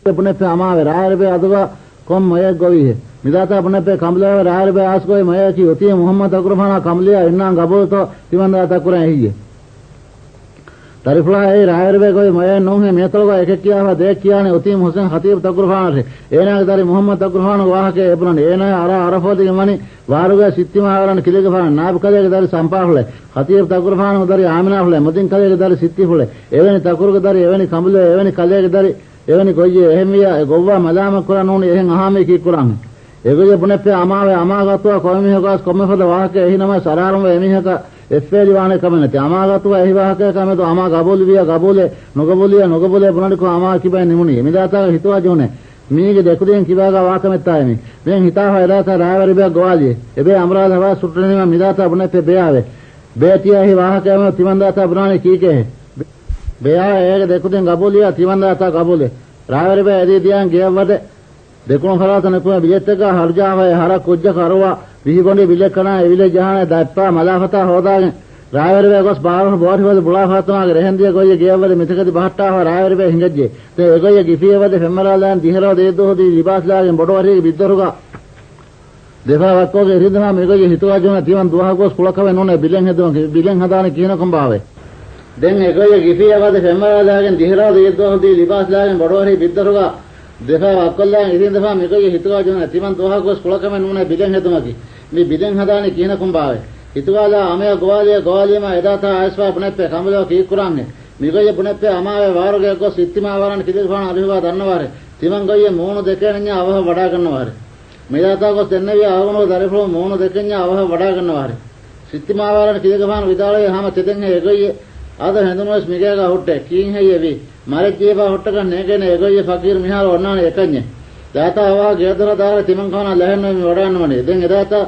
පුනප්පේ අමාවේ රායරබේ අදුවා කොම් මොය ගොවිහෙ මිදාතා පුනප්පේ කම්ලේ රායරබේ ආස්ගොයි මොය කි ඔතිය මුහම්මද් අකුරෆානා කම්ලියා ඉන්නාන් ගබෝතෝ තිමන්දාතා කුරන් එහියේ තරිෆුලා ඒ රායරබේ ගොයි මොය නොහේ මේතලගෝ එක කියාවා දෙක කියානේ ඔතිය හුසෙන් ඛතීබ් තකුරෆානාට ඒනාගේ දරි මුහම්මද් අකුරෆානා වාහකේ එබුණනේ ඒනා අර අරෆෝදිගේ මනි වාරුගේ සිත්තිමා වරණ කිලේගේ ෆාන නාබ් කලේගේ දරි සම්පාහුලේ ඛතීබ් තකුරෆානා දරි ආමිනා හුලේ මුදින් කලේගේ දරි සිත්ති හුලේ එවැනි තකුරුගේ දරි එවැනි කම්ලේ එවැනි කලේගේ දරි එවැනි ගොයියේ එහෙම වියා ගොව්වා මලාම කරන් ඕනේ එහෙන් අහාමේ කී කරන් එගොයියේ පුනප්පේ අමාවේ අමාගතුවා කොමෙහකස් කොමෙෆද වාහකේ එහි නම සරාරම එමිහක එෆ්ෆේලි වානේ කම නැති අමාගතුවා එහි වාහකේ කමෙද අමා ගබෝලි වියා ගබෝලේ නොගබෝලියා නොගබෝලේ පුනඩිකෝ අමා කිබයි නිමුනි මිදාතා හිතුවා ජෝනේ මීගේ දෙකුදෙන් කිබාගා වාකමෙත්තායමි මෙන් හිතාවා එදාතා රාවරි බෑ ගෝවාලියේ එබේ අමරාද හවා සුට්ටනේම මිදාතා පුනප්පේ බේආවේ බේතියා එහි වාහකේම තිමන්දාතා පුනානේ කීකේ බෙයා ඒක දෙකුදෙන් ගබෝලියා තිමන්දාතා ගබෝලේ රාවරි බෑ එදී දියන් ගියවද දෙකුණ ફરાතන කුම බිලෙත් එක හර්ජාව හර කුජ්ජ කරවා විහිගොඬි බිලෙ කනා එවිල ජහන දප්පා මලාෆතා හොදාගෙන රාවරි බෑ ගොස් බාරහ බෝරි වල බුලාෆාතමාගේ රෙහෙන්දිය ගොయ్య ගියවද මිතකදි බහට්ටාව රාවරි බෑ හිඟජ්ජේ තේ එගොయ్య ගිෆියවද ෆෙම්මරාලාන් දිහරව දේදෝහදී ලිබාස්ලාගෙන් බොඩවරිගේ බිද්දරුගා දෙෆා වක්කෝගේ රිදමා මෙගොయ్య හිතුවා ජෝන තිවන් දුවහ ගොස් කුලකවේ නොනේ බිලෙන් හදුවන් බිලෙන් හදානේ කියනකම් බාවේ දැන් එගොయ్య ගිෆියවද ෆෙම්මරාලාගෙන් දිහරව දේදෝහදී ලිබාස්ලාගෙන් බොඩවරිගේ බිද්දරුගා දෙෆා වක්කොල්ලාන් ඉරින් දෙෆා මෙගොయ్య හිතුවා ජෝන තිවන් දුවහ ගොස් කුලකවේ නොනේ බිලෙන් හදුමකි මේ බිලෙන් හදානේ කියනකම් බාවේ හිතුවාලා අමය ගෝවාලිය ගෝවාලියම එදාතා ආයස්වා පුනප්පේ කම්බලෝ කී කුරන්නේ මිගොయ్య පුනප්පේ අමාවේ වාරුගේ ගොස් ඉත්තිමා වරන් කිදිෆාන අරිහුවා දන්නවාරේ තිමන් ගොయ్య මූණු දෙකෙන් අවහ වඩා ගන්නවාරේ මෙදාතා ගොස් දෙන්නවිය ආවුණෝ දරිෆුලෝ මූණු දෙකෙන් අවහ වඩා ගන්නවාරේ සිත්තිමා වරන් කිදිෆාන විදාලේ හැම තෙදෙන් එගොయ్య ආද හඳුනවස් මිගේගා හොට්ටේ කීන් හේයවි මරේ ජීවා හොට්ටක නේගෙන එගොయ్య ෆකීර් මිහාර ඔන්නානේ එකන්නේ දාතා අවා ගෙදර දාලා තිමන් කවන ලැහෙන්න මේ වඩාන්නවනේ දැන් එදාතා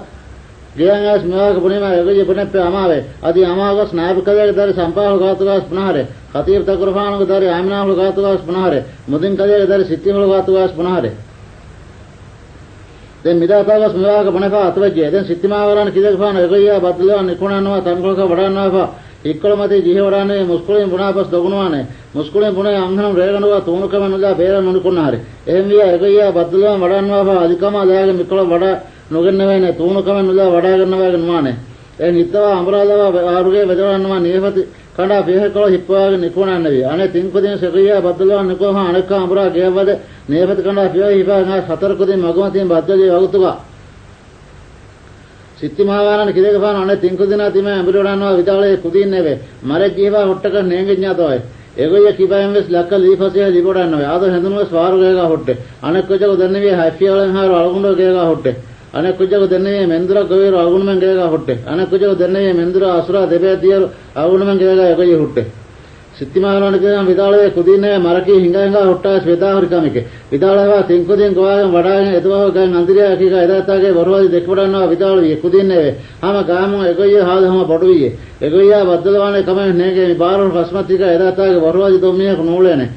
ගෙයන්ගස් මෙවාක පුනේම එගොయ్య පුනප්පේ අමාවේ අදි අමාගස් නායක කදේ දරි සම්පාහු ගාතුගාස් පුනහරේ ඛතීබ් තකුරෆානුගේ දරි ආමිනාහු ගාතුගාස් පුනහරේ මුදින් කදේ දරි සිත්තිහුල ගාතුගාස් පුනහරේ දැන් මිදාතාගස් මෙවාක පුනපා අතවජ්ජේ දැන් සිත්තිමාවරණ කිදගෆාන එගොయ్య බද්දලවන් නිකුණනවා තන්කොලක වඩාන්නවා ඉක්කොල මතේ ජීහ වඩාන්නේ මුස්කුලෙන් පුනාපස් දොගුණවානේ මුස්කුලෙන් පුනේ අංහනම් රේගනවා තුණුකම නුලා බේර නුනිකුණාරේ එහෙම වියා එගොయ్య බද්දලවන් වඩාන්නවා අධිකම ලාගේ මිකොල වඩා නොගන්නවනේ තුණුකම නුලා වඩා ගන්නවා ගන්වානේ ඒ නිත්තවා අමරාලව ආරුගේ වෙදවන්නවා නියපති කඩා පෙහකල හිප්පවාගේ නිකුණන්නේ අනේ තින්කුදින් සෙගියා බද්දලවන් නිකෝහ අනෙක අමරා ගේවද නියපති කඩා පිය හිපා හතර කුදින් මගමතින් බද්දලිය වගතුගා සිත්තිමාවානන කිදේගෆාන අනේ තින්කුදිනා තිම ඇඹිරවඩන්නවා විදාලේ කුදින් නෙවේ මරේ ජීවා හොට්ටක නේගෙඤ්ඤාතෝයි එගොయ్య කිබයන් වෙස් ලක්ක ලීෆසිය ලිබොඩන්නවේ ආද හඳුනුවස් වාරුගේගා හොට්ටේ අනෙක් කුජක දන්නවිය හැෆියවලන් හාර අලගුණෝ ගේගා හොට්ටේ අනෙක් කුජක දන්නවිය මෙන්දුර ගවේර අගුණමෙන් ගේගා හොට්ටේ අනෙක් කුජක දන්නවිය මෙන්දුර අසුරා දෙබේ දියර අගුණමෙන් ගේගා එගොయ్య හොට්ටේ සිත්තිමාවලන කියන විදාලේ කුදින්නේ මරකී හිඟා හිඟා හොට්ටා ශ්වේතාහරිකමික විදාලේවා තින්කුදින් ගෝවාගෙන් වඩාගෙන එතුවා ගන් අන්දිරියා කීක එදාතාගේ වරවාදි දෙක්වඩන්නවා විදාලේ කුදින්නේ හම ගාමු එගොయ్య හාද හම බඩුවියේ එගොయ్య බද්දලවානේ කම නේගේ මේ බාරවල් ෆස්මතික එදාතාගේ වරවාදි දොමියක නූලේනේ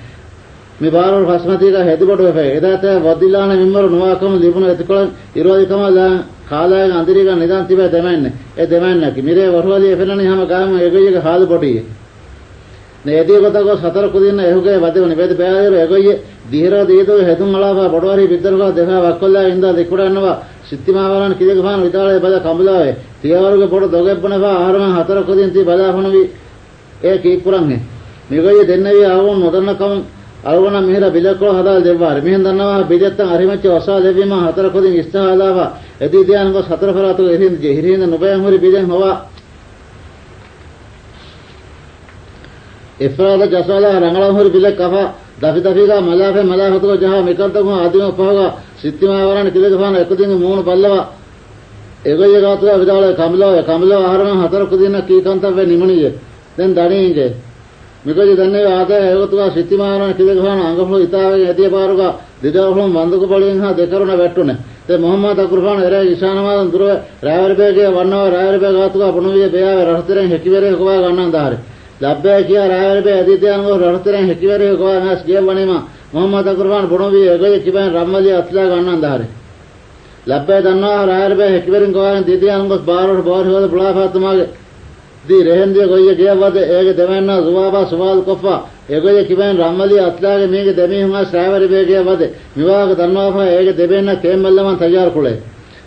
මේ බාරවල් ෆස්මතික හෙදි බඩු වෙෆේ එදාතා වදිලානේ මිම්මර නුවාකම ලිබුණ එතකොල ඉරවාදිකම කාලායන් අන්දිරියක නිදාන් තිබේ දෙමන්නේ ඒ දෙමන්නකි මිරේ වරවාදි එෆෙනනේ හම ගාමු එගොయ్యගේ හාද බඩුවියේ නේ ගොතගොස් හතර කුදින්න එහුගේ වදෙවනි වේද බෑයර එගොయ్య දිහර දීදෝ හෙදුන් අලාවා බඩවරි බිද්දරුගා දෙහා වක්කොල්ලා ඉඳා දෙකුඩන්නවා සිත්තිමාවරන් කිදගෆාන විදාලේ බල කම්බලාවේ තියවරුගේ පොඩ දොගෙබ්බනවා ආහාරම හතර කුදින් තී බලාෆුණවි ඒ කී කුරන්නේ මිගොయ్య දෙන්නවි ආවුන් නොදන්නකම අලවන මිහිර බිලකෝ හදාල් දෙව්වාර මිහෙන් දන්නවා බිදෙත්තන් අරිමච්ච වසා දෙවීම හතර කුදින් ඉස්තහලාවා එදී දියන් ගොස් හතර ફરાතු එහින් ජෙහිරින් නොබයන් හොරි බිදෙන් හොවා ඉෆ්රාද ජසාලා රංගලහුරි බිල කෆා දෆි දෆිගා මලාෆේ මලාෆතෝ ජහා මිකන්තකෝ ආදිම පහගා සිත්තිමාවරණ කිදගෆාන එකදින් මූණ බල්ලවා එගොయ్య ගාතුවා විදාලේ කම්ලෝ කම්ලෝ ආහාරම හතර කුදින කීකන්ත වේ නිමුනියේ දැන් දණීගේ මිගොయ్య දන්නේ ආද එගොතුවා සිත්තිමාවරණ කිදගෆාන අංගෆලෝ ඉතාවේ එදිය පාරුගා දිදවෆලෝ වන්දුක බලෙන් හා දෙකරුණ වැටුනේ තේ මොහම්මද් අකුර්ෆාන එරේ ඉෂානමාදන් දුර රාවරබේගේ වන්නව රාවරබේ ගාතුවා පුණුවිය බේයාවේ රහතරෙන් හැකිවරේ කොවා ගන්නන් දාරේ ලබ්බේ කියා රාවරබේ අදීතයන්ගෝ රහතරෙන් හැකිවරේ කොවා නැස් ගියවනේම මොහම්මද් අකුර්ෆාන පුණුවිය එගොయ్య කිබෙන් රම්මලිය අත්ලා ගන්නන් දාරේ ලබ්බේ දන්නවා රාවරබේ හැකිවරෙන් කොවා දීතියන්ගෝ බාරවර බෝර හොද බුලාෆාතුමාගේ දී රෙහෙන්දිය ගොయ్య ගියවද ඒගේ දෙමන්න සුවාබා සුවාල් කොෆා එගොය කිබෙන් රම්මලි අත්ලාගේ මේක දෙමීහුන් ආස් රාවරිබේගේ වද මිවාග දන්වාෆා ඒගේ දෙබෙන්න කේම්බල්ලමන් තයාර කුලේ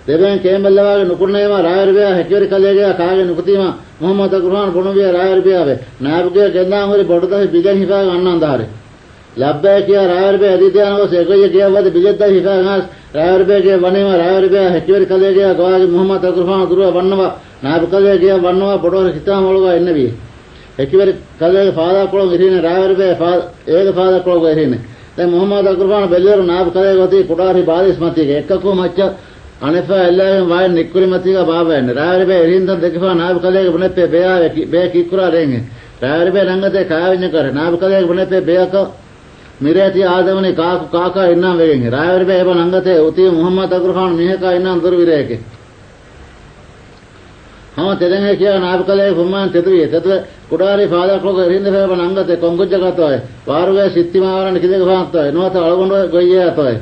දෙබෙන් කේම්බල්ලවාගේ නුකුණේම රාවරිබේ හැකිවරි කලේගේ කාගේ නුකතිම මුහම්මද් අකුර්ෆාන් බොනුවිය රාවරිබේවේ නාබගේ ගෙන්දාන් හොරි බොඩදහි බිදෙන් හිපාගෙන අන්නන් දාරේ ලබ්බේ කියා රාවරිබේ අදිතියානෝස් එගොය කියා වද බිජෙද්දා හිපාගෙන ආස් රාවරිබේගේ වනේම රාවරිබේ හැකිවරි කලේගේ ගවාගේ මුහම්මද් අකුර්ෆාන් දුරුව වන්නවා නාබකලේගේ වන්නවා බොඩෝර හිතාම ඔලුවා එන්නවි හැකිවරි කලේගේ ෆාදා කොළොන් ඉරිනේ රාවරිබේ ඒගේ ෆාදා කොළොන් ඉරිනේ දැන් මුහම්මද් අකුර්ෆාන් බෙල්ලර නාබකලේගේ වති කුඩාරි බාදිස් මතිගේ එක්කකෝ මච්ච අනෙෆා එල්ලාගෙන් වායන් නික්කුරි මතිගා බාබයන්නේ රාවරිබේ එරින්දන් දෙකෆා නාබකලේගේ බුනෙප්පේ බෙයා බේ කිකුරා රෙන්ගේ රාවරිබේ නංගතේ කාවින්න කර නාබකලේගේ බුනෙප්පේ බෙයක මිරේති ආදවනේ කාකු කාකා ඉන්නම් වෙගෙන් රාවරිබේ එබ නංගතේ උති මුහම්මද් අකුර්ෆාන් මිහකා ඉන්නම් දුර විරේකේ හම තෙදෙන් කියා නාබකලේ ෆුම්මාන් තෙදුවේ තෙදුව කුඩාරි ෆාදා කොග එරින්ද ෆේබ නංගතේ කොංගුජ්ජගතෝය වාරුගේ සිත්තිමාවරණ කිදෙක ෆාන්තෝය නොත අලගොඬ ගොයියේ අතෝය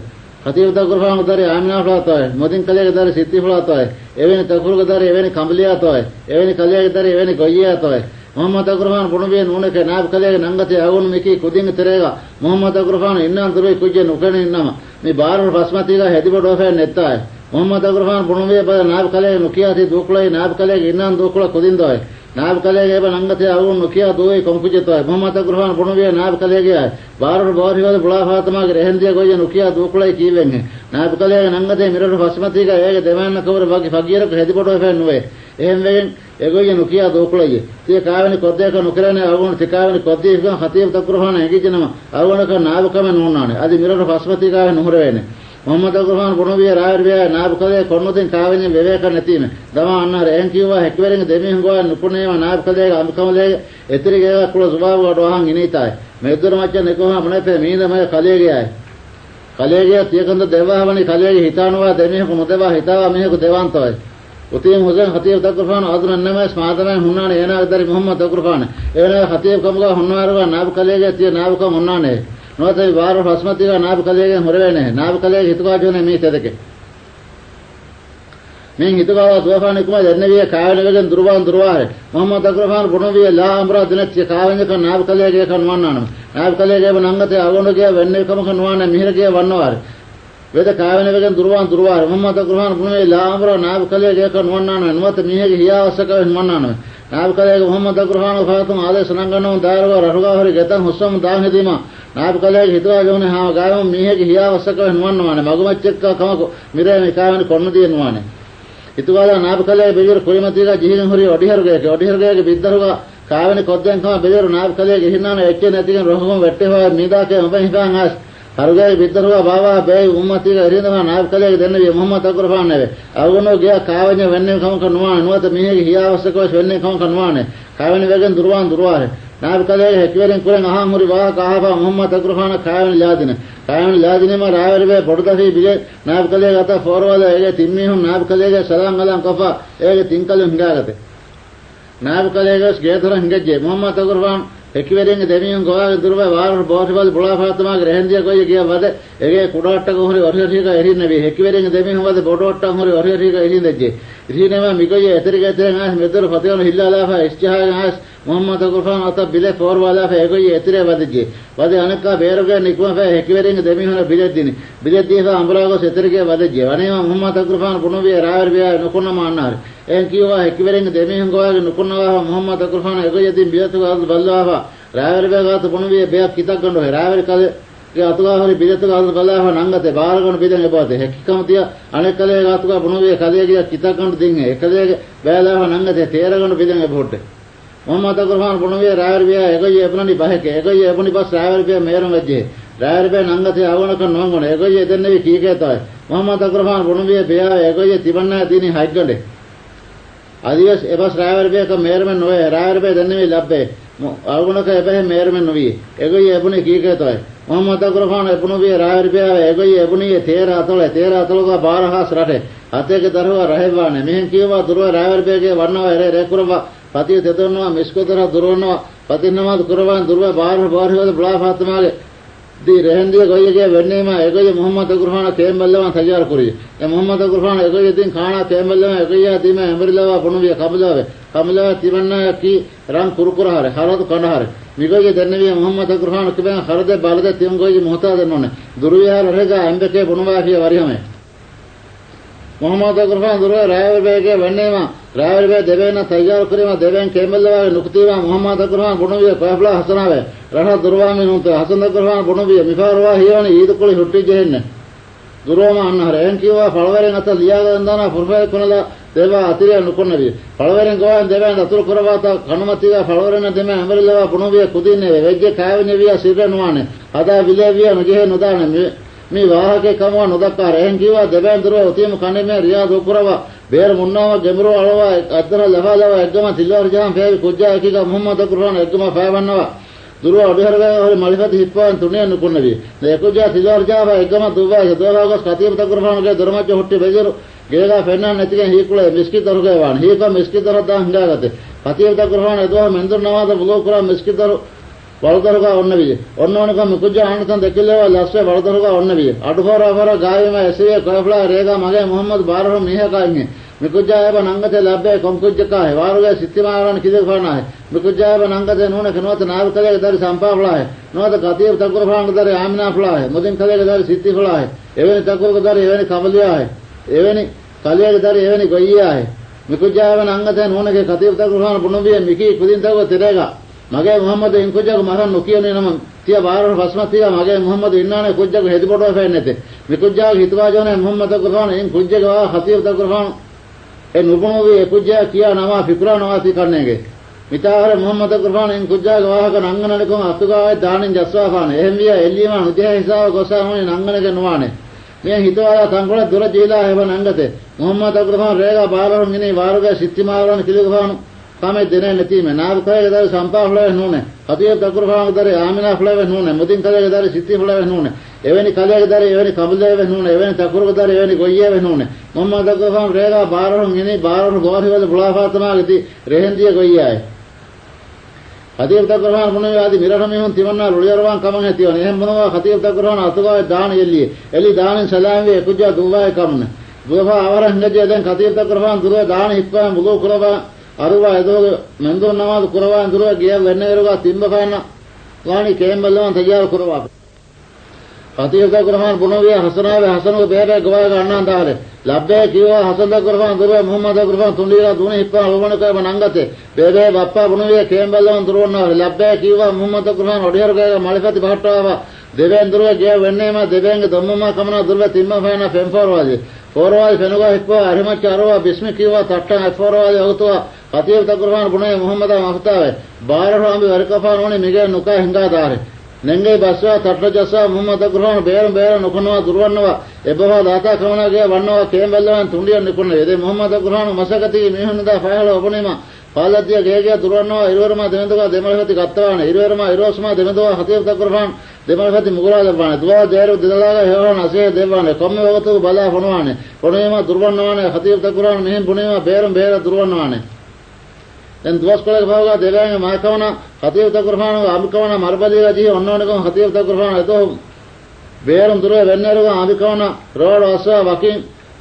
خطيب تقرفان داري آمنا فلاطوي مدين කලේගේ දරි සිත්ති ෆලාතෝය එවැනි තකුරුගේ දරි එවැනි කම්බලියාතෝය එවැනි කලේගේ දරි එවැනි ගොයියාතෝය මොහම්මද් අකුර්ෆාන් බුණුබිය නූනක නාබ කලේගේ නංගතේ අගුණ මිකි කුදින් තෙරේගා මොහම්මද් අකුර්ෆාන් ඉන්නම් දුරේ කුජ්ජ නුකණ ඉන්නම මේ බාරවර ෆස්මතිගා හෙදිබඩ ඔෆේ නෙත්තාය මොහම්මද් අකුර්ෆාන් බුණුබිය බද නාබ කලේගේ නුකියාති දුක්ලයි නාබ කලේගේ ඉන්නම් දුක්ල කුදින් දොය නාබ කලේගේ බ නංගතේ අගුණ නුකියා දෝයි කොංකුජතෝය මොහම්මද් අකුර්ෆාන් බුණුබිය නාබ කලේගේ ආය බාරවර බෝරිවල බුලා ෆාතමාගේ රෙහෙන්දිය ගොයිය නුකියා දුක්ලයි කීවෙන්නේ නාබ කලේගේ නංගතේ මිරර ෆස්මතිගා ඒගේ දෙමන්න කවර වගේ ෆගියරක හෙදිබඩ ඔෆේ නුවේ එහෙන් වෙගෙන් එගොයිය නුකියා දෝකුලයි තිය කාවෙනි කොද්දේක නුකරනේ අගුණ තිකාවෙනි කොද්දී ගන් ખતીબ තකුරහාන එගිජනම අගුණක නාබකම නුන්නානේ අදි මිරර ෆස්මති කාවේ නුහර වෙන්නේ මොහම්මද් අකුර්ෆාන් බුණුවිය රායර්විය නාබකලේ කොන්නොතින් කාවෙනි විවේක නැතිම දමා අන්නහර එන් කිව්වා හැකිවරෙන් දෙමිහුන් ගෝවා නුකුණේම නාබකලේ අම්කමලේ එතිරිගේ කුල සුභාව වඩවහන් ඉනීතයි මෙදුර මච්ච නෙකොහා මොනෙපේ මීදමය කලේ ගියයි කලේ ගිය තියකන්ද දෙවහවනි කලේ හිතානවා දෙමිහුන් මුදවා හිතාවා මිහුක දෙවන්තෝයි උතියම් හුසෙන් ખતીબ තකුර්ෆාන අදුන නම ස්මාදමෙන් හුන්නානේ එනා දරි මුහම්මද් තකුර්ෆාන එනා ખતીબ කමුගා හුන්නාරවා නාබ කලේගේ තිය නාබකම හුන්නානේ නොතේ වාර ෆස්මතිගා නාබ කලේගේ හොරවේනේ නාබ කලේගේ හිතුවා ජෝනේ මේ තෙදක මින් හිතුවා දුවෆාන කුම දෙන්නවිය කාවනගෙන් දුර්වාන් දුර්වාහේ මුහම්මද් තකුර්ෆාන බුණවිය ලා අම්රා දිනච්ච කාවනක නාබ කලේගේ කන්වන්නාන නාබ කලේගේ නංගතේ අගොණගේ වෙන්නේ කම කන්වානේ මිහිරගේ වන්නවාරේ වේද කාවන වෙගෙන් දුර්වාන් දුර්වාර මොහම්මද් අකුර්ෆාන් බුණේ ලාම්රා නාබ කලේගේ කන්වන්නාන නුවත මිහෙගේ හියාවසක වන්නාන නාබ කලේගේ මොහම්මද් අකුර්ෆාන් ෆාතුම ආදේශ නංගනෝ දාරව රහුගා හරි ගෙතන් හුස්සම් දාන් හිදීම නාබ කලේගේ හිතුවා ජෝනේ හා ගායම මිහෙගේ හියාවසක වන්නාන මගුමච්චෙක්ක කමක මිරේ මේ කාවන කොන්න දියනවානේ හිතුවාලා නාබ කලේගේ බෙජර කුරිමතිගා ජිහින් හරි ඔඩිහරුගේ ඔඩිහරුගේ බිද්දරුගා කාවන කොද්දෙන් කම බෙජර නාබ කලේගේ හින්නාන එච්චේ නැතිගෙන් රොහුම වැට්ටේ හොය මීදාකේ උඹ හිතාන් ආස් හරුගේ බිද්දරුවා බාවා බේ උම්මතිග එරින්දම නාබ කලේගේ දෙන්නවිය මොහම්මද් අකුර්ෆාන් නෙවේ අගුණෝ ගියා කාවඤ්ඤ වෙන්නේ කමක නුවානේ නුවත මිහෙගේ හියාවසකව වෙන්නේ කමක නුවානේ කාවනි වෙගෙන් දුර්වාන් දුර්වාරේ නාබ කලේගේ හැකිවරෙන් කුරෙන් අහන් හුරි වාහ කහපා මොහම්මද් අකුර්ෆාන් කාවනි ලාදින කාවනි ලාදිනේම රාවරිබේ පොඩදසි බිජේ නාබ කලේගේ අත ෆෝරවල ඒගේ තිම්මිහුන් නාබ කලේගේ සලාම් අලන් කෆා ඒගේ තින්කලුන් හිඟාගතේ නාබ කලේගේ ගේතර හිඟජ්ජේ මොහම්මද් අකුර්ෆාන් හැකිවරෙන් දෙමියන් ගෝවාගේ දුර්ව වාර බෝරිවල් බුලා ෆාතමාගේ රෙහෙන්දිය කොයි ගිය වද ඒගේ කුඩාට්ටක හොරි ඔරිහරික එරින්න වි හැකිවරෙන් දෙමියන් වද බොඩෝට්ටන් හොරි ඔරිහරික එරින් දෙජ්ජේ ඉරිනේම මිගොය එතරික එතරෙන් ආස් මෙතර ෆතියන හිල්ලාලාෆා ඉස්තිහාගෙන් ආස් මොහම්මද් අකුර්ෆාන් අත බිලේ ෆෝර්වාලාෆා ඒගොය එතරේ වදජ්ජේ වද අනකා බේරගේ නිකුම ෆේ හැකිවරෙන් දෙමියන් බිලෙද්දිනි බිලෙද්දීෆා අම්බරාගොස් එතරික වදජ්ජේ වනේම මොහම්මද් අකුර්ෆාන් පුණුවිය රාවර් බියා නුකුන්නම අන්නාර එන් කිව්වා හැකිවරෙන් දෙමියන් ගෝවාගේ නුකුන්නවා මොහම්මද් අකුර්ෆාන් ඒගොය දින් බියතු ගාත් බල්ලාෆා රාවර් බියා ගාත පුණුවිය බියා කිතක් ගන්න හොය රාවර් කලේ ගේ අතුගා හරි බිදතු ගාත බල්ලාෆා නංගතේ බාරගොන බිදන් එබාතේ හැකිකම තිය අනෙක් කලේ ගාතුගා පුණුවිය කලේ ගියා කිතක් ගන්න දින් එකලේ බෑලාෆා නංගතේ තේරගොන බිදන් එබොට්ටේ මොහම්මද් අකුර්ෆාන් පුණුවිය රාවර් බියා ඒගොය එබුණනි බහක ඒගොය එබුණි බස් රාවර් බියා මේරම වෙජ්ජේ රාවර් බියා නංගතේ ආවණක නොංගොන ඒගොය එදෙන්නේ කීකේ තයි මොහම්මද් අකුර්ෆාන් පුණුවිය බියා ඒගොය තිබන්නා දිනි හයිග්ගඬේ අදිවස් එබස් රාවර් බියා ක මේරම නොවේ රාවර් බියා දෙන්නේ ලබ්බේ අගුණක එබෙ මේරම නොවි ඒගොය එබුණි කීකේ තයි මොහම්මද් අකුර්ෆාන් එබුණුවිය රාවර් බියා ඒගොය එබුණි තේර අතොල තේර අතොලක 12000 රටේ හතේක දරුවා රහෙවානේ මෙහෙන් කියවා දුරව රාවර් බියාගේ වන්නව එරේ රේකුරවා පතිය තෙදොන්නවා මිස්කොතර දුරවනවා පතින්නමාද කුරවාන් දුරව බාර බාරවල බුලා ෆාතමාගේ දී රෙහෙන්දිය ගොයියගේ වෙන්නේම එගොය මොහම්මද් අකුර්ෆාන කේම්බල්ලවන් තයාර කුරිය ඒ මොහම්මද් අකුර්ෆාන එගොය දින් ખાනා කේම්බල්ලවන් එගොය දීම එඹරිලවා පුණුවිය කබලවේ කබලවා තිබන්නා කි රන් කුරුකුර හර හරතු කණහර මිගොජ දන්නවිය මුහම්මද් තකුරුෆාන කිබෙන් හරද බලද තියුම් ගොජ මොහතා දෙන්නෝනේ දුරුවිහාර රෙගා එම්බකේ බුණවාකිය වරිහමේ මුහම්මද් තකුරුෆාන දුරුව රායවල් බේගේ වන්නේම රායවල් බේ දෙවෙන තයාර කිරීම දෙවෙන් කේමල්ලවාගේ නුක්තිවා මුහම්මද් තකුරුෆාන බුණවිය කොහෆලා හසනාවේ රහ දුරුවාමි නුත හසන තකුරුෆාන බුණවිය මිෆාරවා හියවනි ඊද කුලි හුට්ටි ජෙන්නේ දුරුවම අන්නහර එන් කිව්වා ෆලවරෙන් අත ලියාගෙන දාන පුරුෂය කොනලා දේවා අතිරිය නුකොන්නවිය ෆලවරෙන් ගෝවන් දෙවෙන් අතුරු කරවාත කනුමතිගා ෆලවරෙන් දෙමෙ ඇමරිලවා පුණවිය කුදින්නේ වෙජ්ජ කාවණිය සිර නුවානේ හදා විලවිය නුජෙ නොදානේ මේ වාහකේ කමව නොදක්කාර එන් කිව්වා දෙවෙන් දුරුව උතිම කන්නේ රියා දොකුරවා බේර මුන්නාව ගෙමරු අලවා අද්දර ලවා ලවා එක්ගම තිල්වර ජහන් ෆේවි කුජ්ජා එකක මුහම්මද් කුර්ආන් එක්ගම ෆෑවන්නවා දුරුව අඩහරගා හරි මලිපති හිප්පවන් තුනේ නුකුන්නවි නෙකුජා තිල්වර ජාවා එක්ගම දුවා දෝවාගස් කතියම තකුර්ආන්ගේ දොරමච්ච හොට්ටි බෙජරු ගේගා ෆෙන්නන් නැතිගෙන් හීකුල මිස්කි දරුගේ වාන හීක මිස්කි දර දා හංගාගතේ කතියම තකුර්ආන් එදවා මෙන්දුර නවාද බුලෝ කුරා මිස්කි දරු වලදරුගා ඔන්න විය ඔන්නෝනක මුකුජා ආනතන් දෙකිලවා ලස්සේ වලදරුගා ඔන්න විය අඩුහොර අවර ගායම එසිය කොෆලා රේගා මගේ මුහම්මද් බාරහ මිහකා ඉන්නේ මිකුජා එබ නංගතේ ලබ්බේ කොම්කුජ්ජකා හේ වාරුගේ සිත්තිමාරණ කිදේ ફાના හේ මිකුජා එබ නංගතේ නූන කනවත නාව කලේ දරි සම්පා ෆලා හේ නොවත කතිය තකුර ෆාන දරි ආමිනා ෆලා හේ මුදින් කලේ දරි සිත්ති ෆලා හේ එවැනි තකුරක දරි එවැනි කමලියා හේ එවැනි කලියගේ දරි එවැනි ගොයියා හේ මිකුජා එබ නංගතේ නූනගේ කතිය තකුර ෆාන පුනුබිය මිකි කුදින් තව තෙරේගා මගේ මුහම්මද් ඉන්කුජාක මරන් නොකියනේ නම තිය බාරර ෆස්ම තිය මගේ මුහම්මද් ඉන්නානේ කුජාක හෙදි පොඩව ෆෙන්නේතේ මිකුජාක හිතවා ජෝනේ මුහම්මද් කුර්ආන් ඉන් කුජාක වා ખતીબ කුර්ආන් ඒ නුබුනෝවේ ඒ කුජා කියා නම ෆික්රා නවාති කරන්නේගේ මිතාහර මුහම්මද් කුර්ආන් ඉන් කුජාක වාහක නංගනලකම අතුගාවේ දානින් ජස්වා ෆානේ එහෙම් විය එල්ලීම නුජේ හිසාව ගොසා හොනේ නංගනක නුවානේ මේ හිතවා තංගොල දුර ජීලා හේව නංගතේ මුහම්මද් කුර්ආන් රේගා බාරර මිනේ වාරුගේ සිත්තිමාරණ කිලුගානු කමෙ දෙනේ නැතිම නාව කයගේ දර සම්පා ෆලවේ නුනේ කතිය තකුරුෆාන දර ආමිනා ෆලවේ නුනේ මුදින් කලගේ දර සිත්ති ෆලවේ නුනේ එවැනි කලගේ දර එවැනි කබලවේ නුනේ එවැනි තකුරුක දර එවැනි ගොයියේ නුනේ මොහම්මද් තකුරුෆාන රේගා බාරහුන් ඉනේ බාරහුන් ගෝරිවල බුලා ෆාතමාගදී රෙහෙන්දිය ගොයියායි ખતીબ තකුරුෆාන මුනේ ආදි මිරහමිහුන් තිවන්නා රුලියරවන් කමන් ඇතිවන එහෙම් මොනවා ખતીબ තකුරුෆාන අතුගාවේ දාන එල්ලියේ එලි දානෙන් සලාම් වේ කුජා දුවායේ කම්න දුවා අවරන් හංගජේ දැන් ખતીબ තකුරුෆාන දුරව දාන හිප්පන් බුලෝ කරවා අරුවා එදෝග මෙන්දෝ නමාද කුරවා දුරව ගිය වෙන්නේරුවා තිම්බ ෆාන වාණි කේම්බල්ලවන් තයාර කුරවා ખતીબ තකුරුෆාන බුනවිය හසනාවේ හසනුගේ බේබේ ගවාග අන්නාන් දාලේ ලබ්බේ කිව්වා හසන් තකුරුෆාන දුරව මුහම්මද් තකුරුෆාන තුන්ඩීලා දුනේ හිප්පන් ඔබන කයම නංගතේ බේබේ බප්පා බුනවිය කේම්බල්ලවන් දුරවන්නා ලබ්බේ කිව්වා මුහම්මද් තකුරුෆාන ඔඩියර ගාග මලිපති බහට්ටාවා දෙවෙන් දුරව ගිය වෙන්නේම දෙවෙන්ගේ දොම්මම කමනා දුරව තිම්ම ෆාන ෆෙන් ෆෝරවාදී ෆෝරවාදී ෆෙනුගා හිප්පා අරිමච්ච අරවා බිස්මි කිව්වා තට්ටන් ෆෝරවාදී ඔගතුවා ખતીબ තකුරුෆාන බුනේ මුහම්මද් මහතාවේ බාරහ අඹි වරකෆාන ඕනේ මිගේ නුකා හිඟා දාරේ ನೆಂಗೈ ಬಸ್ವ ತಟ್ಟ ಜಸ್ವ ಮುಹಮ್ಮದ್ ತಕುರ್ಫಾನ್ ಬೇರ ಬೇರ ನುಕುನವ ದುರ್ವನ್ನವ ಎಬ್ಬವ ದಾತಾ ಕಮನಗೆ ವನ್ನವ ಕೇಂಬಲ್ಲವನ್ ತುಂಡಿಯ ನಿಕುನ ಎದೆ ಮುಹಮ್ಮದ್ ತಕುರ್ಫಾನ್ ಮಸಕತಿ මිහුනදා ෆහල ඔබනිම පාලදිය ගේගිය දුරවන්නව ඉරුවරම දෙමෙදවා දෙමළපති ගත්තවාන ඉරුවරම ඉරෝස්ම දෙමෙදවා ખતીબ තකුර්ෆාන් දෙමළපති මුගුරා දෙවාන දුවා දේරු දිනලාග හේවන අසේ දෙවාන කොම්ම වගතු බලා ෆොනවානේ ෆොනේම දුරවන්නවානේ ખતીબ තකුර්ෆාන් මෙහෙන් බුනේම බේරම් බේර දුරවන්නවානේ දැන් දුවස් කොලක භවගා දෙවෑන්ගේ මාකවන ખતીબ තකුර්ෆාන් අබකවන මර්බලිගා ජී ඔන්නෝනකම ખતીબ තකුර්ෆාන් එතෝ බේරම් දුරව වෙන්නරුගා අබකවන රෝඩ අස්වා වකින්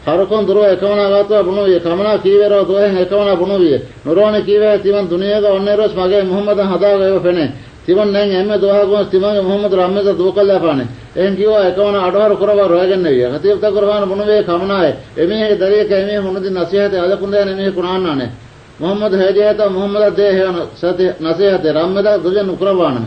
හරකොන් දුරව එකවන ගාතව බුණුවිය කමනා කීවරව දොහෙන් එකවන බුණුවිය නුරෝණ කීවේ තිවන් දුනියක ඔන්නේරොස් මගේ මුහම්මද් හදාග ඒව ෆෙනේ තිවන් නැන් එම්මෙ දොහගොස් තිමගේ මුහම්මද් රම්මෙද දෝකල්ලා පානේ එහෙන් කිව්වා එකවන අඩවර කරව රොයගෙන විය ખતીબ තකුර්ෆාන් බුණුවිය කමනාය එමිහේ දරියක එමිහ මුනුදි නසීහත අලකුන්දේ එමිහ කුණාන්නානේ මුහම්මද් හේජේත මුහම්මද් දේ හේන සති නසීහත රම්මෙද දුජ නුකරවාන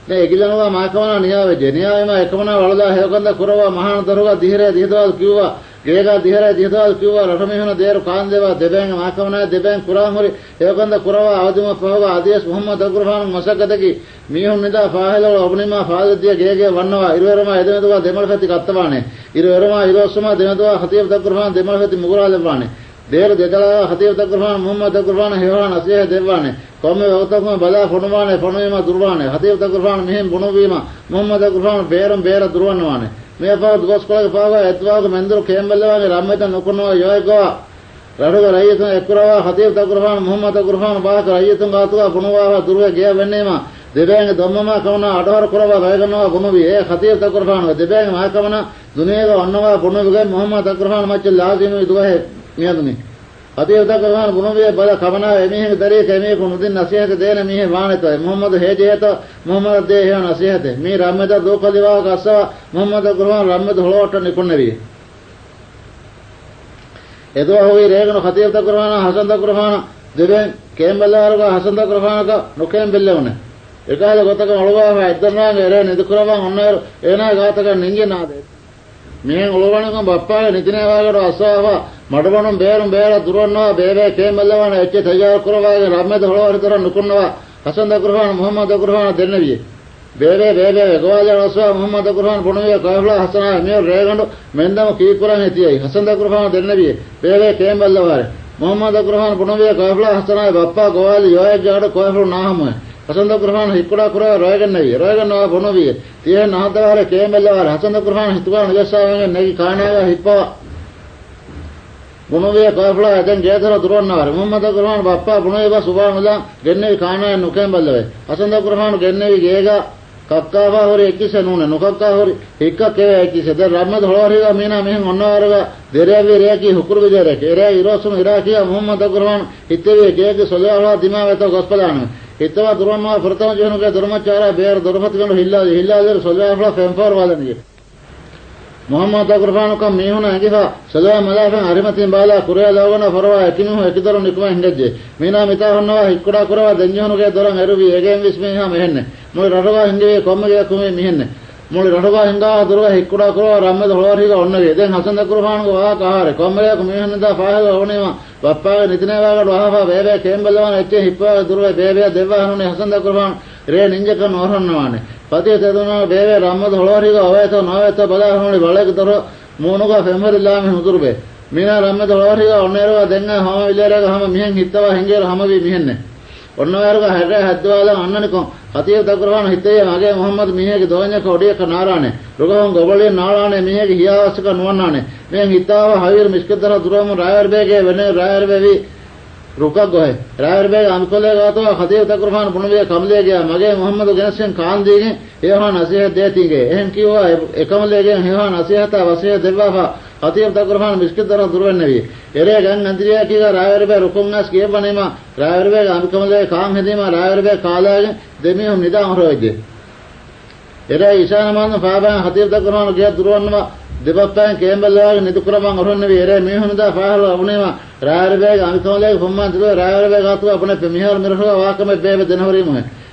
නේ එගිලනවා මාකවන නියාවෙජේ නියාවෙම එකවන වලදා හේකන්ද කුරවා මහාන දරුවා දිහරේ දිහදවල් කිව්වා ගේගා දිහරේ දිහදවල් කිව්වා රටමිහන දේරු කාන් දේවා දෙබෙන් මාකවන දෙබෙන් කුරාන් හොරි හේකන්ද කුරවා අවදිම පහව ආදියස් මුහම්මද් අකුර්ෆාන් මසකදකි මිහුන් නිදා ෆාහෙල ඔබනිමා ෆාදදිය ගේගේ වන්නවා ඉරුවරම එදෙමදුවා දෙමළපති ගත්තවානේ ඉරුවරම ඉරොස්සම දෙමදුවා ખતીબ තකුර්ෆාන් දෙමළපති මුගුරා දෙවානේ දේර දෙදලා ખતીબ තකුර්ෆාන් මුහම්මද් තකුර්ෆාන් හේවාන අසිය දෙවානේ කොම්ම වගතකම බලා ෆොනුවානේ ෆොනුවීම දුර්වානේ ખતીબ තකුර්ෆාන් මෙහෙන් බුණුවීම මුහම්මද් තකුර්ෆාන් බේරම් බේර දුර්වන්නවානේ මේ පාව දුවස් කොලක පාව එත්වාග මෙන්දුරු කේම්බල්ලවාගේ රම්මෙත නුකුනෝ යොයගවා රඩුග රයියතුන් එක්කුරවා ખતીબ තකුර්ෆාන් මුහම්මද් තකුර්ෆාන් බාක රයියතුන් ගාතුවා බුණුවාවා දුර්ව ගිය වෙන්නේම දෙබෑන්ගේ දොම්මම කවන අඩවර කරවා රයගනවා බුණුවි ඒ ખતીબ තකුර්ෆාන් දෙබෑන්ගේ මාකවන දුනියක ඔන්නවා බුණුවිගේ මුහම්මද් තකුර්ෆාන් මච්ච ලාසිමු දුවහේ මියදුනි ඛතීබ් තකුරුෆාන බුනුවිය බල කමනා එමිහෙන් දරිය කැමිය කුනුදින් නසීහත දේන මිහෙ වානෙත මුහම්මද් හේජේත මුහම්මද් දේ හේ නසීහත මී රම්මද දෝකලිවා කස්සව මුහම්මද් තකුරුෆාන රම්මද හොලවට නිකුන්නවිය එදෝ හොයි රේගන ඛතීබ් තකුරුෆාන හසන් තකුරුෆාන දෙවෙන් කේම්බල්ලාරක හසන් තකුරුෆානක නොකේම් බෙල්ලවනේ එකාල ගොතක ඔලවා එද්දනාගේ එරේ නිදුකරවන් ඔන්න ඒනා ගාතක නිංජේ නාදේ මෙහෙන් ඔලවණකම් බප්පාගේ නිතිනේ වාගට අස්සාව මඩවණුම් බේරුම් බේර දුරවන්නවා බේබේ කේම්බල්ලවන එච්ච තයාර කරවාගේ රම්මෙද හොලවර තර නුකුන්නවා හසන් තකුරුෆාන මුහම්මද් තකුරුෆාන දෙන්නවිය බේබේ බේබේ ගෝවාලන අස්සාව මුහම්මද් තකුරුෆාන බුණුවිය කයෆලා හසනා මිය රේගඬු මෙන්දම කීකුරන් හිටියයි හසන් තකුරුෆාන දෙන්නවිය බේබේ කේම්බල්ලවර මුහම්මද් තකුරුෆාන බුණුවිය කයෆලා හසනා බප්පා ගෝවාලි යෝයෙක් ගාඩ කයෆලු නාහම හසන් තකුරුෆාන හික්කුඩා කුරා රොයගන්නවිය රොයගන්නවා බුණුවිය තියේ නහදවර කේම්බල්ලවර හසන් තකුරුෆාන හිතුවා නජස්සාවෙන් නැගි කාණාව හිප්පා බුණුවිය කයෆලා එදෙන් ගේතර දුරවන්නවර මුහම්මද් තකුරුෆාන බප්පා බුණුවිය බා සුබානුලා ගෙන්නවි කාණාව නුකේම්බල්ලවේ හසන් තකුරුෆාන ගෙන්නවි ගේගා කක්කාවා හොරි එක්කිස නූන නොකක්කා හොරි එක්ක කෙවේ එක්කිස ද රම්මද හොරහිගා මීනා මෙහෙන් ඔන්නවරග දෙරයවි රේකි හුකුරු විදරක එරේ ඉරොසුන ඉරාකියා මුහම්මද් තකුරුෆාන හිතවේ ගේග සොලයාලා දිමා වෙත ගොස්පලාන හිතවා දුරන්නවා ප්‍රථම ජීවනක ධර්මචාරා බේර දොරපත් ගන හිල්ලා හිල්ලා සොලයාලා ෆෙන්ෆාර් වාදනිය මුහම්මද් තකුරුෆාන කම් මීහුන ඇඟිෆා සොලයා මලාෆෙන් අරිමතින් බාලා කුරයා ලවන ෆරවා එකිනුහ එකිදරු නිකුම හිඟජ්ජේ මීනා මිතා හොන්නවා හික්කුඩා කුරවා දෙන්ජහනුගේ දොරන් එරුවි එගෙන් විස්මීහා මෙහෙන්නේ මොළි රටවා හිඟවේ කොම්මගේ කුමේ මිහෙන්නේ මොළි රටවා හිඟා දොරවා හික්කුඩා කුරවා රම්මද හොලවරිග ඔන්නගේ දැන් හසන් තකුරුෆානගේ වා කහාරේ කොම්මගේ කුමේ දා ෆාහල ඕනේම බප්පාගේ නිතිනේ වාගට වහෆා බේබේ කේම්බලවන එච්චේ හිප්පා දුරවා බේබේ දෙව්වා හනුනේ හසන් තකුරුෆාන රේ නින්ජක නොරන්නවානේ පතිය තෙදුනා බේබේ රම්මද හොලවරිග ඔවේත නොවේත බලා හනුනේ බලක දොර මෝනුගා ෆෙමරිලාම හුදුරුබේ මීනා රම්මද හොලවරිග ඔන්නේරවා දෙන්න හම විලරಗ හම මිහෙන් හිත්තවා හිඟේර හම වි මිහෙන්නේ ඔන්නවරග හැර හද්දවාලා අන්නනිකො ඛතීබ් තකුරුෆාන හිතේ මගේ මුහම්මද් මිහෙගේ දෝඤ්ඤක ඔඩියක නාරානේ රුගහොන් ගොබලිය නාලානේ මිහෙගේ හියාවස්සක නුවන්නානේ මෙන් හිතාව හවිර මිස්කතර දුරම රායර් බේගේ වෙනේ රායර් බේවි රුකක් ගොහේ රායර් බේගේ අම්කොලේ ගාතව ඛතීබ් තකුරුෆාන බුණුවිය කමලේ ගියා මගේ මුහම්මද් ගෙනසෙන් කාන් දීගෙන ඒහා නසීහත් දෙතිගේ එහෙන් කිව්වා එකමලේගෙන් ඒහා නසීහත වසීහත් දෙව්වාෆා ඛතීබ් තකුරුෆාන මිස්කතර දුරවෙන්නවි එරේ ගන් අන්දිරියා කීගා රායර් බේ රුකුම්නස් කියබනේම රායර් බේගේ අම්කමලේ කාන් හෙදීම රායර් බේ කාලාගෙන දෙමිහුම් නිදාන් හොරෙද්දී එරේ ඉෂානමාන ෆාබාන් ඛතීබ් තකුරුෆාන ගියා දුරවන්නවා දෙබප්පයන් කේම්බල්ලාගේ නිදුකරමන් ඔරන්නේ එරේ මිහුන් දා ෆාහල වුණේම රායර් බේගේ අම්කමලේ ෆුම්මන් දුර රායර් බේ ගාතුව අපනේ මිහර මිරහුවා වාකම බේබ දෙනහොරීම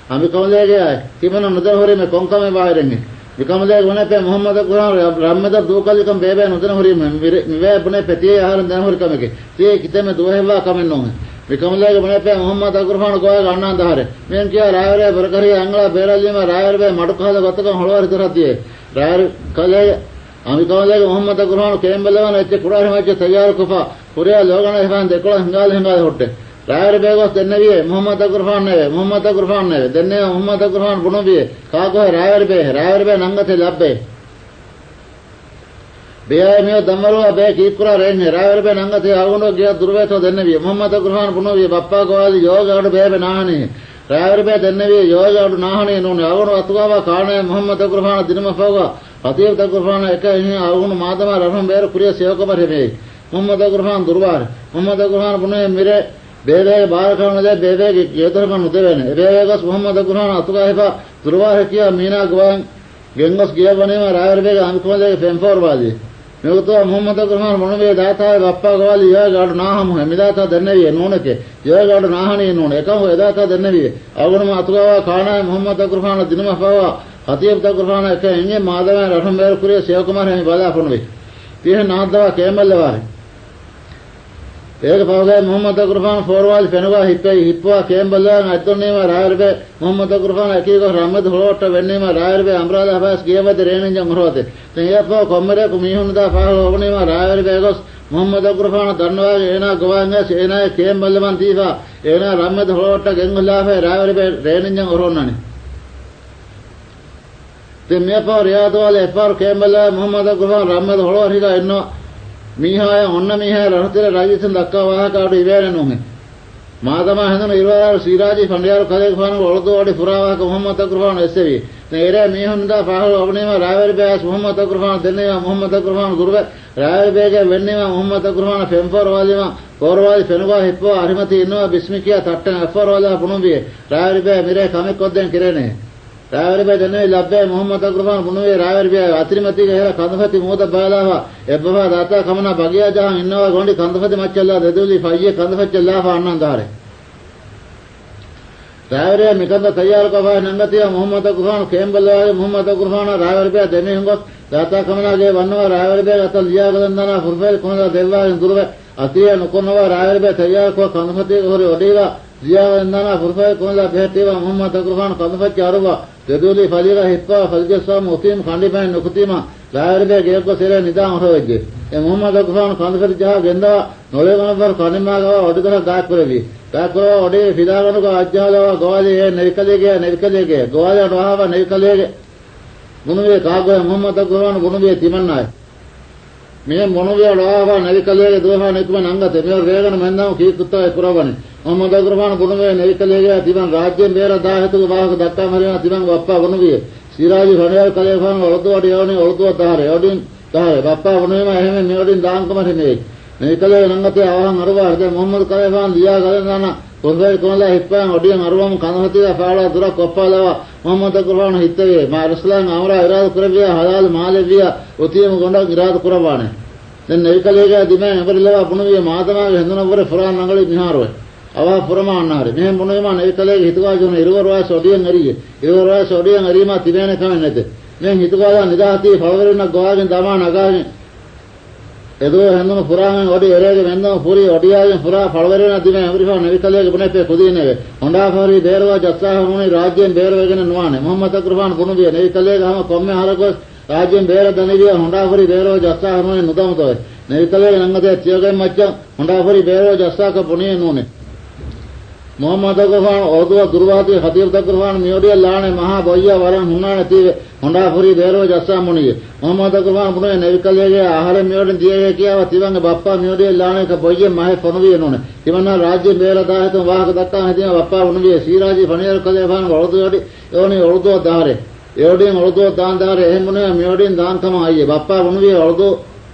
අම්කමලේගේ ආයි කිමන නුදහොරීම කොන්කම බාහිරන්නේ විකමලේ ගුණ පේ මුහම්මද් කුරාන් රම්මද දෝකලිකම් බේබේ නුදනහොරීම මිවේ අපනේ පෙතියේ ආහාර දෙනහොරි කමකේ තේ කිතෙම දුවහෙවා කමෙන්නෝහේ විකමලේ ගුණ පේ මුහම්මද් කුරාන් ගෝය ගන්නා දහරේ මෙන් කියා රායර් බරකරිය අංගලා බේරල්ලිම රායර් බේ මඩකහල ගතකම් හොලවර දරතියේ රායර් කලේ අමිකමලේ මුහම්මද් කුරාන් කේම්බලවන එච්ච කුරාන් මච්ච තයාර කුෆා කුරියා ලෝගන එහන් දෙකොළ හිඟාල හිඟාල හොට්ටේ රායර් බේගොස් දෙන්නවියේ මුහම්මද් කුරාන් නේ මුහම්මද් කුරාන් නේ දෙන්නේ මුහම්මද් කුරාන් බුණුවියේ කාගෝ රායර් බේ නංගතේ ලබ්බේ බේය මිය දමරුවා බේ කීකුරා රෙන්නේ රායර් බේ නංගතේ ආවුණෝ ගියා දුර්වේතෝ දෙන්නවියේ මුහම්මද් කුරාන් බුණුවියේ බප්පා ගෝවාලි යෝගාඩ බේබේ නාහනේ රායර් බේ දෙන්නවියේ යෝගාඩ නාහනේ නෝනේ ආවුණෝ අතුගාවා කාණේ මුහම්මද් කුරාන් දිනම ෆෝගා ඛතීබ් තකුරුෆාන එක ඉහි ආවුණු මාදම රහම් බේර කුරිය සේවකම රෙමේ මුහම්මද් කුරාන් දුර්වාර මුහම්මද් කුරාන් බුණේ මිරේ බේබේ බාර කරන දේ බේබේ ගේතරම නුදෙවෙනේ බේබේ ගස් මුහම්මද් කුරාන් අතුගා හිපා දුර්වාර කියා මීනා ගවන් ගෙන්ගස් ගියා වනේම රායර් බේගේ අම්කමලේ ෆෙන්ෆෝර් වාදී මෙවතෝ මුහම්මද් කුරාන් මොනවේ දාතා බප්පා ගවාලි යා ගාඩ නාහම මිදාතා දෙන්නවිය නෝනකේ යා ගාඩ නාහනේ නෝන එකම එදාතා දෙන්නවිය අවුණම අතුගාවා කාණා මුහම්මද් කුරාන් දිනම ෆවා ඛතීබ් තකුරුෆාන එක එන්නේ මාදම රහම් බේර කුරිය සේවකමාර හැමි බලා ෆොනුවේ තිහ නාදවා කේමල්ලවා ඒක පවගේ මුහම්මද් තකුරුෆාන ෆෝර්වාල් ෆෙනුවා හිප්පේ හිප්පවා කේම්බල්ලා අද්දොන්නේම රායර් බේ මුහම්මද් තකුරුෆාන එකීග රහමද් හොලොට්ට වෙන්නේම රායර් බේ අම්රාලා හබස් ගියවද රේණින්ජන් හොරවද තෙන් යපෝ කොම්මරේ කුමිහුන් දා ෆාහල ඔබනේම රායර් බේ ගොස් මුහම්මද් තකුරුෆාන දන්නවා ඒනා ගවාංග ඒනා කේම්බල්ලමන් දීවා ඒනා රහමද් හොලොට්ට ගෙන්ගලාෆේ රායර් බේ රේණින්ජන් හොරොන්නනේ තෙන් මෙපෝ රියාද් වල එපාර කේම්බල්ලා මුහම්මද් තකුරුෆාන රහමද් හොලොට් හිගා එන්නෝ මීහාය ඔන්න මීහාය රහතර රාජිසන් දක්වා වාහකාට ඉවරන නොහේ මාදමා හඳන ඉරවාර සීරාජි ෆණ්ඩියාරු කලේගෆාන ඔළුදු ඔඩි පුරාවාක මුහම්මද් තකුරුෆාන එස්සෙවි. දැන් එරේ මීහුන් දා ෆාහල ඔබනේම රාවරි බෑස් මුහම්මද් තකුරුෆාන දෙන්නේම මුහම්මද් තකුරුෆාන ගුරුව රාවරි බෑගේ වෙන්නේම මුහම්මද් තකුරුෆාන ෆෙම්ෆර් වාලිම කෝරවාලි ෆෙනුගා හිප්පෝ අරිමති ඉන්නවා බිස්මිකියා තට්ටන අෆර් වාලා බුනුබියේ රාවරි බෑ මිරේ කමෙක් කොද්දෙන් කිරේනේ. රාවරි බෑ දෙන්නේ ලබ්බේ මුහම්මද් තකුරුෆාන බුනුවේ රාවරි බෑ අතිරිමති ගහලා කඳෆති මෝද බාලාවා එබ්බවා දාතා කමනා බගියා ජහන් ඉන්නවා ගොಂಡಿ කඳෆති මච්චල්ලා දෙදුලි ෆයියේ කඳෆච්චල්ලා ෆාන්නන් දාරේ. රාවරිය මිකන්ද තයාර කවා නංගතිය මුහම්මද් තකුරුෆාන කේම්බල්ලාගේ මුහම්මද් තකුරුෆාන රාවරි බෑ දෙමේ හුඟක් දාතා කමනාගේ වන්නවා රාවරි බෑ අතල් ලියාගලන්දනා ෆුර්ෆෙල් කොනදා දෙල්වාගෙන් දුරව අතිය නොකොනවා රාවරි බෑ තයාර කව කඳෆති හොරි ඔඩීවා ලියාගලන්දනා ෆුර්ෆෙල් කොනදා බෙහෙටේවා මුහම්මද් තකුරුෆාන කඳෆච්ච අරුවා දෙදුලි ෆලිගා හිප්පා ෆල්ජස්සා මුතීම් කණ්ඩි බෑ නුකුතීමා රාවරි බෑ ගේක්ක සෙර නිදාන් හොරවෙජ්ජේ. ඒ මුහම්මද් තකුරුෆාන කඳෆති ජහ ගෙන්දා නොලේ වනවර කණිමාගව ඔඩිදර ගාක් කරවි. ගාක් ඔඩි ෆිදාගනුක අජ්ජාලව ගෝවාලි ඒ නෙවිකලේගේ නෙවිකලේගේ ගෝවාලි රහව නෙවිකලේගේ මුනුවේ කාගෝ මුහම්මද් තකුරුෆාන බුනුවේ තිමන්නාය. මේ මොනුවේ රහව නෙවිකලේගේ දෝහා නෙකුම නංගත මේ රේගන මෙන්දාම කීකුත්තා පුරවනේ. මුහම්මද් තකුරුෆාන බුනුවේ නෙවිකලේගේ තිමන් රාජ්‍යයෙන් බේර දාහතුක වාහක දක්කා මරිනා තිමන් බප්පා බුනුවේ සිරාජි ෆණියාල් කලේෆාන ඔළදුව ඩියෝනේ ඔළදුව දාරේ ඔඩින් දාරේ බප්පා බුනුවේම එහෙම මේ ඔඩින් දාංකම හිමේ නෙවිකලේ නංගතේ අවහන් අරුවා හදේ මුහම්මද් කලේෆාන ලියා ගලන කොන්දේ කොනලා හිප්පන් ඔඩියන් අරුවම කනහතිය ෆාලා දුර කොප්පාලවා මුහම්මද් තකුරුෆාන හිත්තවේ මා රසලාන් ආමරා ඉරාද කරවියා හලාල් මාලෙවියා උතියම ගොඬක් ඉරාද කරවානේ. දැන් නෙවිකලේගේ දිමෙන් එබරිලවා පුණුවිය මාතමාගේ හඳුනවර ෆුරාන් නංගලි මිහාරොයි අවා පුරමාන්නාරේ මෙහෙම මොනේම නෙවිකලේගේ හිතුවා ජොන ඉරුවර වාස ඔඩියන් අරියේ ඉරුවර වාස ඔඩියන් අරීමා තිබෙන කම නැත. මෙන් හිතුවා නිදාති ෆවරින ගෝවාගෙන් දමා නගාගෙන එදෝ හඳුන පුරාගෙන් ඔඩි එරේගේ මෙන්දම පුරි ඔඩියාගෙන් පුරා ෆවරින දිමෙන් එබරිෆා නෙවිකලේගේ බුනේ කුදීනේ හොඬා ෆවරි බේරවා ජස්සා හුණේ රාජ්‍යයෙන් බේරවගෙන නුවානේ. මුහම්මද් තකුරුෆාන පුණුවිය නෙවිකලේගේ හැම කොම්මේ හරකෝ රාජ්‍යයෙන් බේර දනිවිය හොඬා ෆරි බේරවා ජස්සා හුණේ නුදමතොයි නෙවිකලේගේ නංගතේ තියගෙන් මච්චන් හොඬා ෆරි බේරවා ජස්සා ක පුණියේ නුනේ. මුහම්මද් තකුරුෆාන ඔදුව දුර්වාති ખતીબ තකුරුෆාන මියොඩිය ලානේ මහා බොయ్య වරන් හුණානේ තීවේ හොඬා ෆරි බේරවා ජස්සා මුනියේ. මුහම්මද් තකුරුෆාන පුණේ නෙවිකලේගේ ආහාර මියොඩින් දියේ කියාව තිවංගේ බප්පා මියොඩිය ලානේ ක බොయ్య මහේ ෆොනුවිය නුනේ. තිවන්නා රාජ්‍ය බේර දාහතුන් වාහක දක්කා හිටිය බප්පා උනුවිය සීරාජි ෆණියර් කලේෆාන ඔළුදුව ඔඩි එවනේ ඔළුදුව දාරේ එවඩින් ඔළුදුව දාන් දාරේ එහෙම මුනේ මියොඩින් දාන් කම ආයේ බප්පා උනුවිය ඔළුදුව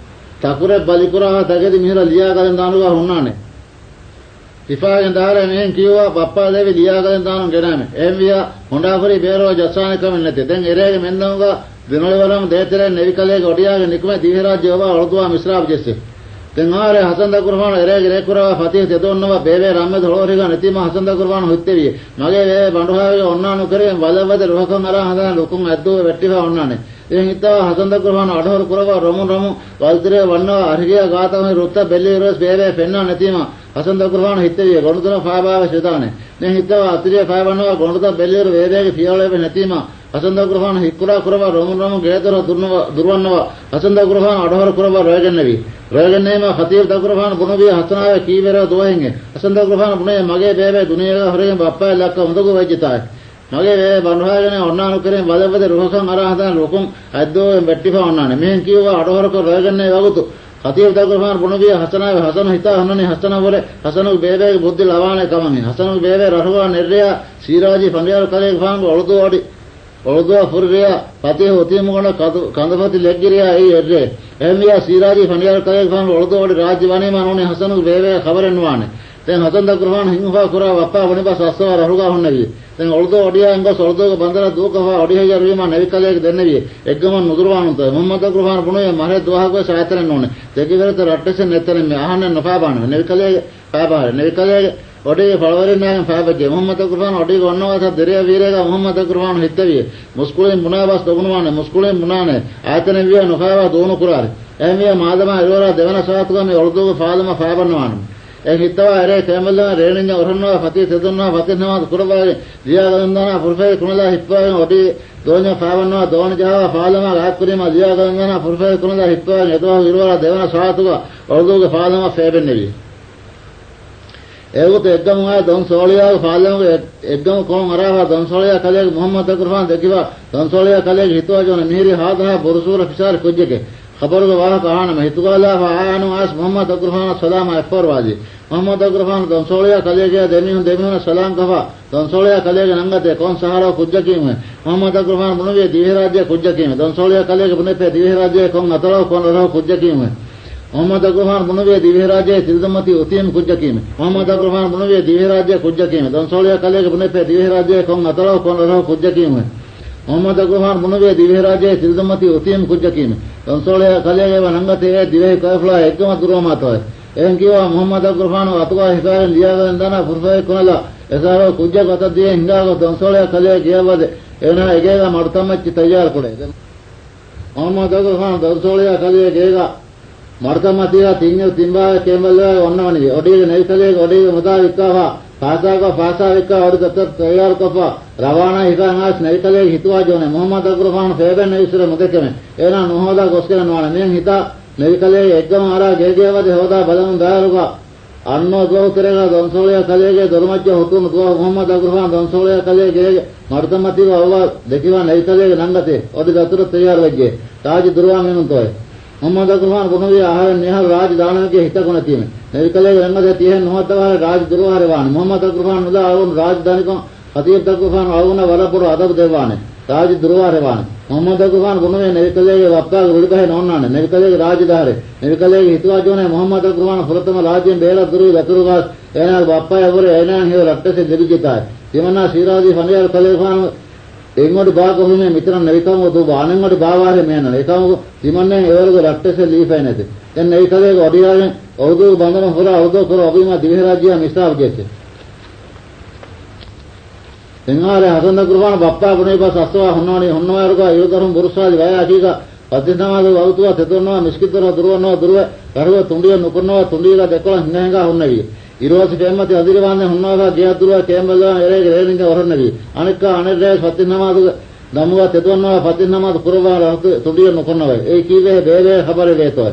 තකුරේ බලිකුරා තගෙදි මිහිර ලියා ගලෙන් දානුවා හුණානේ. ඉෆාගෙන් දාරේ මෙහෙන් කිව්වා බප්පා දෙවි ලියා ගලෙන් දානුන් ගෙනාමේ. එහෙම වියා හොඬාෆරි බේරව ජස්සානේ කම නැතේ. දැන් එරේගේ මෙන්දමුගා දිනවලවරම දේතරේ නෙවිකලේගේ ඔඩියාගේ නිකුම දිවිරාජ්‍ය ඔබ ඔළුදුවා මිස්රාබ් ජෙස්සේ. දැන් ආරේ හසන් දකුරුෆාන එරේගේ රේකුරවා ෆතිහ තෙදොන්නව බේවේ රම්මෙද හොලෝරිගා නැතිම හසන් දකුරුෆාන හුත්තෙවිය. මගේ වේ බඬුහාවේ ඔන්නානු කරේ වලවද රොහකම් අරන් හදන ලොකුන් ඇද්දුව වැට්ටිවා ඔන්නානේ. එහෙන් හිතාව හසන් දකුරුෆාන අඩහොර කුරවා රොමු රොමු වල්තරේ වන්නව අරගියා ගාතම රුත්ත බෙල්ලි රොස් බේවේ පෙන්නා නැතිම හසන් දකුරුෆාන හිත්තෙවිය. ගොණුතන ෆාබාව ශෙතානේ. දැන් හිතාව අතිරිය ෆාබනව ගොණුතන බෙල්ලි රො වේවේගේ පියවලෙ නැතිම හසන් දකුරුෆාන හික්කුරා කුරවා රොමු රොමු ගේතර දුර්වන්නව හසන් දකුරුෆාන අඩහොර කුරවා රොයගෙන්නවි. රොයගෙන්නේම ખતીબ දකුරුෆාන බුණවිය හසනාවේ කීවර දෝහෙන්ගේ හසන් දකුරුෆාන බුණේ මගේ බේවේ දුනියක හොරෙන් බප්පා ලක්ක හොඳකු වෙජ්ජතායි. මගේ වේ බණුහාගෙන ඔන්නානු කරෙන් වදවද රොහකම් අර හදන ලොකුම් ඇද්දෝ වෙට්ටිෆා ඔන්නානේ. මෙහෙන් කිව්වා අඩහොරක රොයගෙන්නේ වගුතු ખતીબ දකුරුෆාන බුණවිය හසනාවේ හසන හිතා හන්නනේ හසන වර හසනු බේවේ බුද්ධි ලවානේ කමන්නේ. හසනු බේවේ රහුවා නිර්යා සීරාජි ෆණියාර කලේ ෆාන් ඔළුදු ඔඩි ඔළුදුව ෆුර්රියා පතේ හොතියම ගොන කඳපති ලෙග්ගිරියා ඒ එර්රේ එහෙමියා සීරාජි ෆණියාර කලේ ෆාන් ඔළුදු ඔඩි රාජ්‍ය වනේ මනෝනේ හසනු බේවේ ખબર නුවානේ. දැන් හසන් දකුරුෆාන හිංහා කුරා වප්පා වනිබා සස්සව රහුගා හොන්නවි. දැන් ඔළුදු ඔඩියා එංග සොළුදුක බන්දර දුකවා ඔඩි හයර් වීම නෙවිකලේක දෙන්නවි. එක්ගම නුදුරවානුත මුහම්මද් දකුරුෆාන පුණේ මහරේ දුවහක සායතරන් නෝනේ. දෙකිවරත රට්ටස නෙතරන් මේ අහන්න නොපාබාන නෙවිකලේක පාබාර නෙවිකලේක ඔඩි ෆලවරින් නායන් ෆාබජේ මුහම්මද් දකුරුෆාන ඔඩි ගොන්නවාස දෙරිය වීරේගා මුහම්මද් දකුරුෆාන හිත්තවිය. මුස්කුලෙන් මුනාබස් දොගුණවානේ මුස්කුලෙන් මුනානේ ආයතන විය නොපාවා දෝනු කුරාරේ. එහෙම විය මාදමා ඉරවරා දෙවන සාතුගම ඔළුදුක ෆාලම ෆාබන්නවාන. ඒ හිතවා එරේ කැමල්ලා රේණින්ජ ඔරන්නවා ෆති තෙදුන්නවා ෆතිනවා කුරවාගේ ලියා ගන්නවා ෆුර්ෆේ කුණලා හිප්පාගෙන ඔඩි දෝඤ ෆාවන්නවා දෝන ජහවා ෆාලම ගාක් කුරීම ලියා ගන්නවා ෆුර්ෆේ කුණලා හිප්පාගෙන එතෝ ඉරවරා දෙවන සාතුග ඔළුදුක ෆාලම ෆේබෙන්නවි. ඒගොත එක්ගම ආය දොන් සෝලියා ෆාලම එක්ගම කොන් අරාවා දොන් සෝලියා කලේ මුහම්මද් තකුරුෆාන දෙකිවා දොන් සෝලියා කලේ හිතුවා ජොන මිහිරි හාදහා බුරුසූර ෆිසාර කුජ්ජගේ خبرಗ ವಾಹಕ ಆನ ಹಿತುಗಾಲ ಆನು ಆಸ್ ಮೊಹಮ್ಮದ್ ಅಗ್ರಫಾನ ಸಲಾಮ ಎಫರ್ವಾದಿ ಮೊಹಮ್ಮದ್ ಅಗ್ರಫಾನ ದೊನ್ಸೋಳಿಯ ಕಲೆಗೆ ದೆಮಿಹುನ್ ದೆಮಿಹುನ ಸಲಾಂ ಕಫಾ ದೊನ್ಸೋಳಿಯ ಕಲೆಗೆ ನಂಗತೆ ಕೋನ್ ಸಹಾರ ಕುಜ್ಜಕೀಮೆ ಮೊಹಮ್ಮದ್ ಅಗ್ರಫಾನ ಬುನುವೆ ದಿವ್ಯ ಕುಜ್ಜಕೀಮೆ ದೊನ್ಸೋಳಿಯ ಕಲೆಗೆ ಬುನೆಪೆ ದಿವ್ಯ ಕೋನ್ ಅತಳೋ ಕೋನ್ ರಹೋ ಕುಜ್ಜಕೀಮೆ ಮೊಹಮ್ಮದ್ ಅಗ್ರಫಾನ ಬುನುವೆ ದಿವ್ಯ ತಿರುದಮತಿ ಉತೀಂ ಕುಜ್ಜಕೀಮೆ ಮೊಹಮ್ಮದ್ ಅಗ್ರಫಾನ ಬುನುವೆ ದಿವ್ಯ ಕುಜ್ಜಕೀಮೆ ದೊನ್ಸೋಳಿಯ ಕಲೆಗೆ ಬುನೆಪೆ ದಿವ್ಯ ಕೋನ್ ಅತಳೋ ಕೋನ್ ರಹೋ ಕುಜ್ಜಕೀಮೆ ಮೊಹಮ್ಮದ್ ಅಗ್ರಫಾನ ಬುನುವೆ ದಿವ್ಯ ತಿರುದಮತಿ ಉತೀಂ ಕುಜ್ಜಕೀಮೆ ದೊನ್ಸೋಳಿಯ ಕಲೆಗೆ ನಂಗತೆ ದಿವ್ಯ ಕಫ್ಲಾ ಎಕ್ಕಮ ದುರ್ವಮಾತವೆ එහෙන් කිව්වා මොහම්මද් අග්‍රෆාන අතුවා හිකාරෙන් ලියාගෙන දාන ෆුර්සයි කොනලා එසාරෝ කුජ්ජක අත දියේ හිඟාග දොන්සෝලය කලේ ගියවද එනා එගේග මඩතමච්චි තයාර කොලේ මොහම්මද් අග්‍රෆාන දොන්සෝලය කලේ ගේග මඩතමතියා තින්නේ තින්බා කේමල්ල ඔන්නවනි ඔඩිගේ නෙයි කලේ ඔඩිගේ මුදා වික්කාවා පාසාක පාසා වික්කා ඔඩි දත තයාර කොපා රවානා හිකානාස් නෙයි කලේ හිතුවා ජෝනේ මොහම්මද් අග්‍රෆාන ෆේබෙන් නෙයිසර මුදකෙම එනා නොහොදා ගොස්කෙන නොවන මෙන් හිතා ನೆವಿಕಲೆ ಎಗ್ಗಮ ಅರ ಗೇಗೇವದೆ ಹೋದ ಬಲನು ದಾರುಗ ಅನ್ನೋ ದ್ವಹುತರೆಗ ದೊನ್ಸೋಳೆಯ ಕಲೆಗೆ ದೊರ್ಮಜ್ಜ ಹುತುನು ದ್ವ ಮೊಹಮ್ಮದ್ ಅಗ್ರಫಾನ್ ದೊನ್ಸೋಳೆಯ ಕಲೆ ಗೇಗೆ ಮರ್ದಮತಿಗ ಅವ್ವ ದೆಕಿವ ನೈಕಲೆಗೆ ನಂಗತೆ ಒದಿ ದತುರ ತಯಾರ್ ವಜ್ಜೆ ತಾಜಿ ದುರ್ವಾಮೇನು ತೋಯ್ ಮೊಹಮ್ಮದ್ ಅಗ್ರಫಾನ್ ಬುನುವಿ ಆಹಾರ ನಿಹರ್ ರಾಜ ದಾನಕ್ಕೆ ಹಿತಗುಣತೀಮೆ ನೈಕಲೆಗೆ ನಂಗತೆ ತಿಹೆ ನುಹತ್ತವಾರ ರಾಜ ದುರ್ವಾರವಾನ್ ಮೊಹಮ್ಮದ್ ಅಗ್ರಫಾನ್ ಮುದಾ ಅವನು ರಾಜಧಾನಿಕೊ ಖತೀಬ್ ತಗ್ರಫಾನ್ ಅವನ ವರಪುರ ಅದಬ್ ದೇವಾನೆ ರಾಜ ದುರ್ವಾರವಾನ್ ಮೊಹಮ್ಮದ್ ಅಗ್ರಫಾನ್ ಬುನುವೆ ನೆವಿಕಲೆಗೆ ವಪ್ಪಾಗ ರುಳಿಬಹೆ ನೋನ್ನಾನೆ ನೆವಿಕಲೆಗೆ ರಾಜಧಾರೆ ನೆವಿಕಲೆಗೆ ಹಿತವಾಜೋನೆ ಮೊಹಮ್ಮದ್ ಅಗ್ರಫಾನ್ ಫುರತಮ ರಾಜ್ಯಂ ಬೇಲ ದುರು ದತುರುಗಾಸ್ ಏನಾಗ ಬಪ್ಪ ಎವರು ಏನಾನ್ ಹಿವ ರಟ್ಟಸೆ ಜಬಿಜಿತಾಯ ತಿಮನ್ನ ಸೀರಾದಿ ಫನಿಯಾರ್ ಕಲೇಫಾನ್ ಎಂಗೊಡಿ ಬಾ ಕೊಹುಮೆ ಮಿತ್ರನ್ ನೆವಿಕಮ ದು ಬಾನೆಂಗೊಡಿ ಬಾವಾರೆ ಮೇನನ ಏಕಮ ತಿಮನ್ನೆ ಎವರುಗ ರಟ್ಟಸೆ ಲೀಫೈನತೆ then ನೆವಿಕಲೆಗೆ ಒಡಿಯಾಗೆ ಔದು ಬಂದನ ಹುರ ಔದು ಕುರ ಅಬಿಮ ದಿವ್ಯ ರಾಜ್ಯ ಮಿಸ್ತಾವ್ ಗೆಚೆ ತೆಂಗಾರೆ ಹಸನ್ ಅಗ್ರಫಾನ್ ಬಪ್ಪ ಬುಣೈ ಬಸ್ ಅಸ್ವ ಹೊನ್ನೋಣಿ ಹೊನ್ನವಾರುಗ ಇರುದರುಂ ಬುರುಸಾದಿ ವಯ ಅಕೀಗ ಪದ್ದಿನವಾದ ವೌತುವ ತೆತುರ್ನವ ಮಿಸ್ಕಿತರ ದುರುವನ್ನವ ದುರುವೆ ಕರುವ ತುಂಡಿಯ ನುಕುರ್ನವ ತುಂಡಿಗ ದೆಕೊಳ ಹಿಂಗ ಹಿಂಗ ಹೊನ್ನವಿ ಇರುವಸಿ ಫೇಮತಿ ಅದಿರಿವಾನೆ ಹೊನ್ನವ ಗಿಯ ದುರುವ ಕೇಂಬಲ್ಲ ಎರೆಗೆ ರೇನಿಂದ ಹೊರನ್ನವಿ ಅಣಕ್ಕ ಅಣರೆ ಪದ್ದಿನವಾದ ನಮುವ ತೆತುರ್ನವ ಪದ್ದಿನವಾದ ಕುರುವ ತುಂಡಿಯ ನುಕುರ್ನವ ಏ ಕೀವೆ ಬೇರೆ ಖಬರೆ ವೇತೋ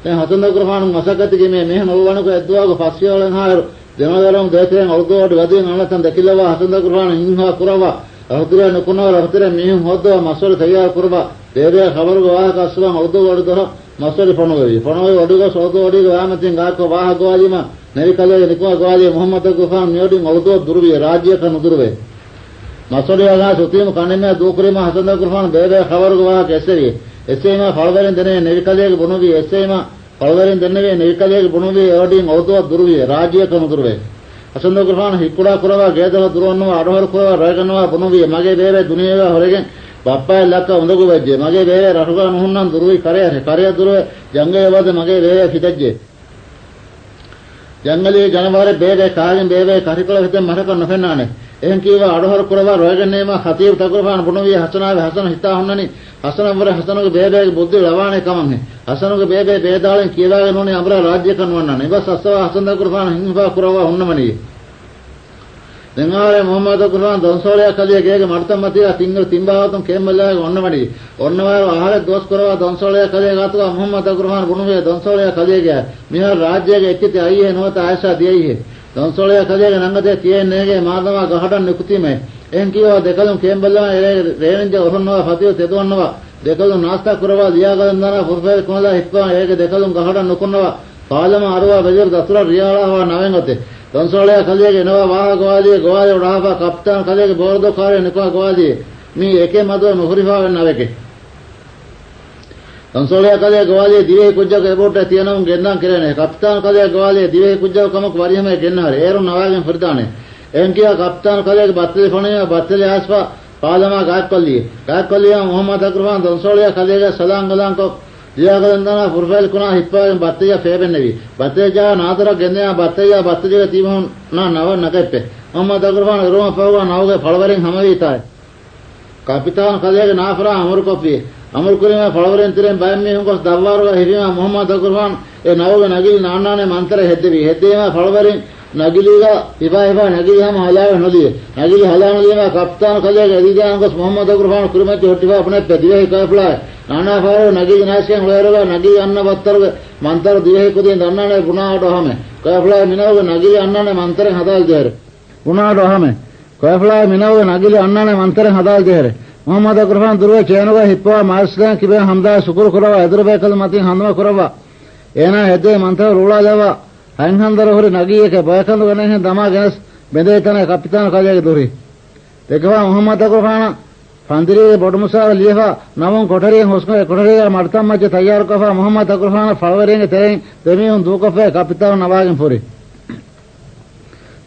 දැන් හසන් අග්‍රෆාන මසකතිගේ මේ මෙහෙම ඔවණක එද්දුවාග පස්සියවලන් හාරු දෙනවරම් දේතෙන් ඔල්දෝඩ වදින් අනතන් දකිලවා හසන් අග්‍රෆාන හින්හා කුරවා රහතුර නුකුනව රහතුර මිහින් හොද්දවා මසොර තයාර කුරවා දේරේ ખબર ගවාහ කස්වන් ඔල්දෝඩ දොර මසොර ෆොනොවි ෆොනොවි ඔඩුග සෝදෝ ඔඩිග වාමතින් ගාක වාහ ගවාලිම නෙවිකලේ නිකුවා ගවාලි මොහම්මද් අග්‍රෆාන නියොඩින් ඔල්දෝ දුරුවිය රාජ්‍ය කන දුරුවේ මසොර යගා සුතිම කණෙම දූකරිම හසන් අග්‍රෆාන දේරේ ખબર ගවාහ කෙසරි එසේම ಫಳವರೆන් දෙනේ නෙවිකලයේ බුණුවි එසේම ಫಳವರೆන් දෙන්නේ නෙවිකලයේ බුණුවි එවඩින් ඔවුදුව දුරුවිය රාජ්‍ය කම දුරුවේ හසන් අග්‍රෆාන හික්කුඩා කුරවා ගේදව දුරවන්නවා අඩහර කුරවා රයගන්නවා බුණුවිය මගේ බේරේ දුනියව හොරගෙන් බප්පා ලක්ක උඳගු වෙජ්ජේ මගේ බේරේ රටුගා නුහුන්නන් දුරුවි කරේ කරේ දුරුවේ ජංගය වද මගේ බේරේ පිටජ්ජේ ජංගලයේ ජනවාරේ බේරේ කාගෙන් බේරේ කරිකොළ හිතෙන් මරක නොෆෙන්නානේ එහෙන් කීවා අඩහර කුරවා රයගන්නේම ખતીબ තග්‍රෆාන බුණුවිය හසනාවේ හසන හිතා හොන්නනි හසනවර හසනගේ බේබේගේ බුද්ධි ලවානේ කමන්නේ හසනගේ බේබේ බේදාලෙන් කියලාගෙන ඕනේ අමරා රාජ්‍ය කනුවන්නනේ ඉබස් අස්සවා හසන තග්‍රෆාන හින්හා කුරවා හොන්නමනි දෙංගාරේ මොහම්මද් අග්‍රෆාන දොන්සෝලයා කලිය ගේගේ මඩතමතියා තිංගල තින්බාවතුන් කේමල්ලාගේ ඔන්නමනි ඔන්නවාර ආහාර දොස් කරවා දොන්සෝලයා කලිය ගාතුවා මොහම්මද් අග්‍රෆාන බුණුවිය දොන්සෝලයා කලිය ගියා මිහා රාජ්‍යයේ එක්කිත අයියේ නොත ආයසා දියයියේ දොන්සෝලයා කලියගේ නංගදේ තියෙන්නේගේ මාදමා ගහඩන් නිකුතිමේ එහෙන් කීවා දෙකලුම් කේම්බල්ලා රේණින්ජ ඔහොන්නවා ෆතිය තෙදුවන්නවා දෙකලුම් නාස්තා කරවා ලියාගලන් දානා ෆුර්ෆෙල් කොනලා හිප්පා ඒක දෙකලුම් ගහඩන් නුකුන්නවා පාලම අරවා බෙජර් දසුර රියාලා නවෙන් ඔතේ දොන්සෝලයා කලියගේ එනවා වාහ ගවාදියේ ගවාදියේ උඩහපා කප්තාන් කලියගේ බෝර්දෝ කාරේ නිකවා ගවාදියේ මේ එකේ මදුව නොහුරිෆා වෙන්න වෙකේ දොන්සෝලයා කලිය ගවාදියේ දිවේ කුජ්ජක එබෝට තියනවුන් ගෙන්නම් කෙරෙනේ කප්තාන් කලිය ගවාදියේ දිවේ කුජ්ජක කමක් වරියම ගෙන්නහරේ ඒරුන් නවාගෙන් ෆර්දානේ එහෙන් කියා කප්තාන් කලියගේ බත්තලේ ෆොනේ බත්තලේ ආස්පා පාලමා ගාක් කොල්ලියේ ගාක් කොල්ලියා මොහම්මද් අග්‍රවාන් දොන්සෝලයා කලියගේ සලාම් ගලාම් කො ලියාගලන් දානා ෆුර්ෆෙල් කුණා හිප්පාගෙන් බත්තලිය ෆේබෙන්නවි බත්තලිය ජා නාතර ගෙන්නයා බත්තලිය බත්තලිය තීමහුන් නා නව නකෙප්පේ මොහම්මද් අග්‍රවාන් රෝම පවුවා නවගේ ෆળවරෙන් හැමවි තායි කපිතාන් කලියගේ නාෆරා අමරු කොපියේ අමරු කුරිම ෆળවරෙන් තිරෙන් බයම් මිහුන් කොස් දව්වාරුග හිරිමා මොහම්මද් අග්‍රවාන් ඒ නවගේ නගිලි නාන්නානේ මන්තර හෙද්දෙවි හෙද්දේම ෆળවරෙන් නගිලිගා හිපා හිපා නගිලි හැම හලාව නොදියේ නගිලි හලාව නොදියම කප්තාන් කලියගේ එදිදාන් කොස් මොහම්මද් අග්‍රවාන් කුරිමච්ච හොට්ටිවා අපනේ පෙදිවේ කප්ලා නානා ෆාරෝ නගිලි නාස්කෙන් හොයරගා නගිලි අන්න බත්තරග මන්තර දිවේ කුදින් දන්නානේ බුණාට ඔහම කප්ලා මිනවග නගිලි අන්නනේ මන්තරෙන් හදාල් දෙහර බුණාට ඔහම කප්ලා මිනවග නගිලි අන්නනේ මන්තරෙන් හදාල් දෙහර මුහම්මද් තකුරුෆාන දුරුවේ චේනුගා හිප්පවා මාස්ලයන් කිබේ හම්දා ಶುಕುರು ಕುರವ ಎದುರು මතින් හඳුම ಕುರವ ඒනා හෙදේ මන්තව රුලා දවා හයින්හන්දර හොරි නගියක බයකඳු ගණන් දමා ගෙනස් බෙඳේ තන කප්පිතාන කලියගේ දුරි දෙකවා මුහම්මද් තකුරුෆාන ಫಂದಿರಿಗೆ ಬೊಡಮುಸಾರ ಲಿಯಫ ನಮಂ ಕೊಠರಿಯ ಹೊಸ್ಕ ಕೊಠರಿಯ ಮಡ್ತಂ ಮಜ್ಜೆ ತಯ್ಯಾರು ಕಫ ಮುಹಮ್ಮದ್ ತಕುರ್ಫಾನ ಫಳವರಿಗೆ ತೆರೆ ತೆಮಿಯುನ್ ದೂಕಫೆ ಕಪಿತಾನ ನವಾಗಿನ್ ಪುರಿ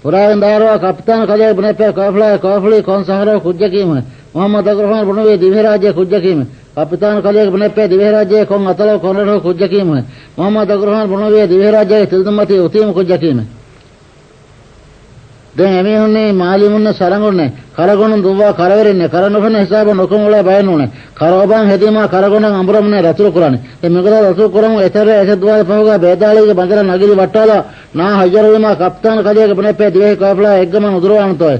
ಪುರಾಗಿನ್ ದಾರವ ಕಪಿತಾನ ಕಲಿಯ ಬುನೆಪೆ ಕಾಫ್ಲ ಕಾಫ್ಲಿ ಕೋನ್ ಸಹರ ಕುಜ್ಜಕೀಮ ಮುಹಮ್ಮದ್ ತಕುರ್ಫಾನ ಬುಣುವೆ ದಿವ್ಯರಾಜ್ಯ ಕುಜ್ಜಕೀಮ ಕಪಿತಾನ ಕಲಿಯ ಬುನೆಪೆ ದಿವ್ಯರಾಜ್ಯ ಕೊಂ ಅತಲ ಕೊನರ ಕುಜ್ಜಕೀಮ ಮುಹಮ್ಮದ್ ತಕುರ್ಫಾನ ಬುಣುವೆ ದಿವ್ಯರಾಜ್ಯ ತಿಲ್ದುಮತಿ ಉತೀಮ ಕುಜ್ಜಕೀಮ දැන් එමිහුන්නේ මාලිමුන්න සරඟුන්නේ කරගොණුන් දුවා කරවරින්නේ කරනුෆන හිසාබ නොකමුලා බයනුනේ කරෝබන් හෙදීමා කරගොණන් අඹරමුනේ රතුරු කරන්නේ දැන් මෙගල රතුරු කරමු එතර එස දුවාල පහුගා බේදාලිගේ බඳර නගිරි වට්ටාලා නා හජර වීමා කප්තාන කලියගේ බනේ පේ දිවෙහි කාෆලා එක්ගමන් උදුරවන තොය.